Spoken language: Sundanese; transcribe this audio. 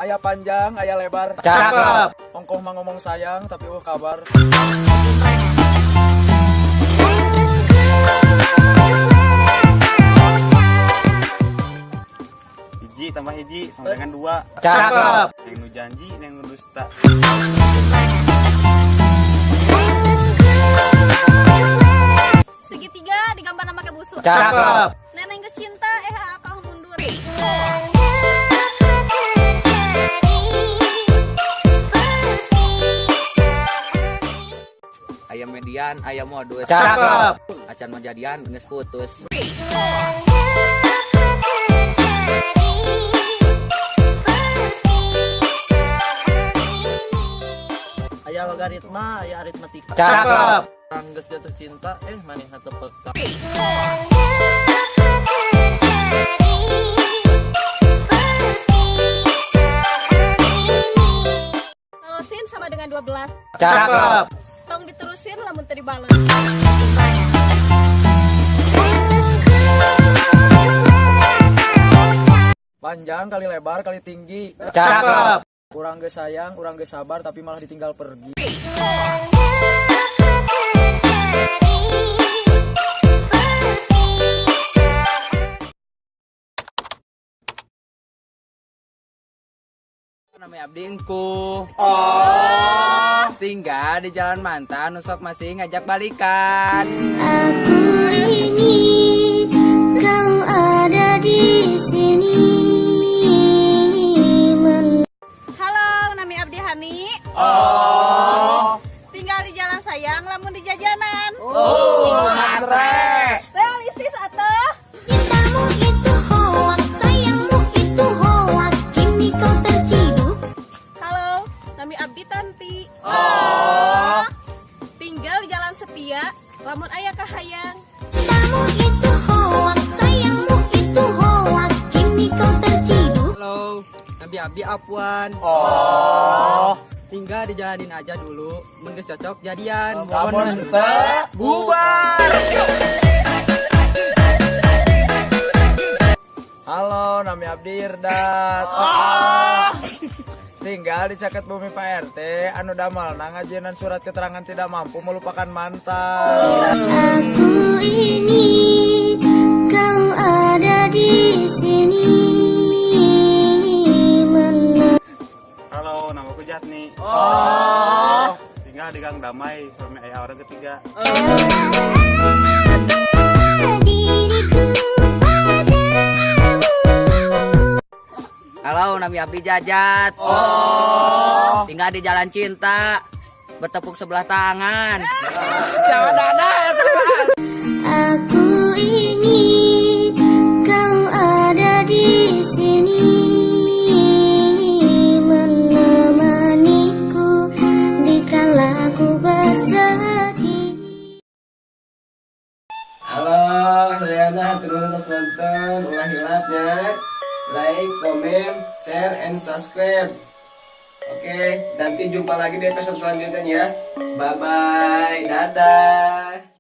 Aya panjang, aya lebar. Cakep. Ongkoh mah ngomong sayang tapi euweuh kabar. Hiji tambah hiji sama dengan dua. Cakep. Yang nu janji, yang nu dusta. Segitiga digambar make busur. Cakep. Neneng geus cinta akang mundur. Aya median, aya modus. Cakep. Acan mau jadian geus putus. Aya logaritma, aya aritmatika. Cakep. Urang geus jatuh cinta, manehna teu peka. Talosin sama dengan 12. Cakep. Tong diterusin lamun teu dibales. Panjang kali lebar kali tinggi. Cakep. Urang geus sayang, urang geus sabar tapi malah ditinggal pergi. Namanya Abdi Engku. Oh. Tinggal di Jalan Mantan, nusok masih ngajak balikan. Aku ingin kau ada di sini. Halo, nami Abdi Hani. Oh. Tinggal di Jalan Sayang lamun di jajanan. Oh, matre. Realistis atuh. Cintamu itu hoak, sayangmu itu hoak, kini kau terciduk. Halo, nami Abdi Tanti. Oh. Tinggal di Jalan Setia lamun aya kahayang. Cintamu itu hoak, sayangmu itu hoak, kini kau terciduk. Halo, Nabi Abdi Apuan. Oh. Tinggal dijalanin aja dulu, mun geus cocok jadian. Lamun henteu Bubar. Halo, nami Abdi Irdat. Oh. Tinggal di caket bumi Pak RT, anu damelna ngajieunan surat keterangan tidak mampu melupakan mantan. Aku ingin kau ada di sini. Halo, namaku Jatni. Oh. Tinggal di Gang Damai, suami ayah orang ketiga. Diriku padamu. Halo, nami Abdi Jajat. Oh. Tinggal di Jalan Cinta. Bertepuk sebelah tangan. Jangan dada ya teman. Aku ingin kau ada di sini menemaniku di kala ku bersedih. Halo, saya Ana, terus nonton, ulah hilapnya, like, comment, share, and subscribe. Oke, nanti jumpa lagi di episode selanjutnya ya. Bye bye, dadah.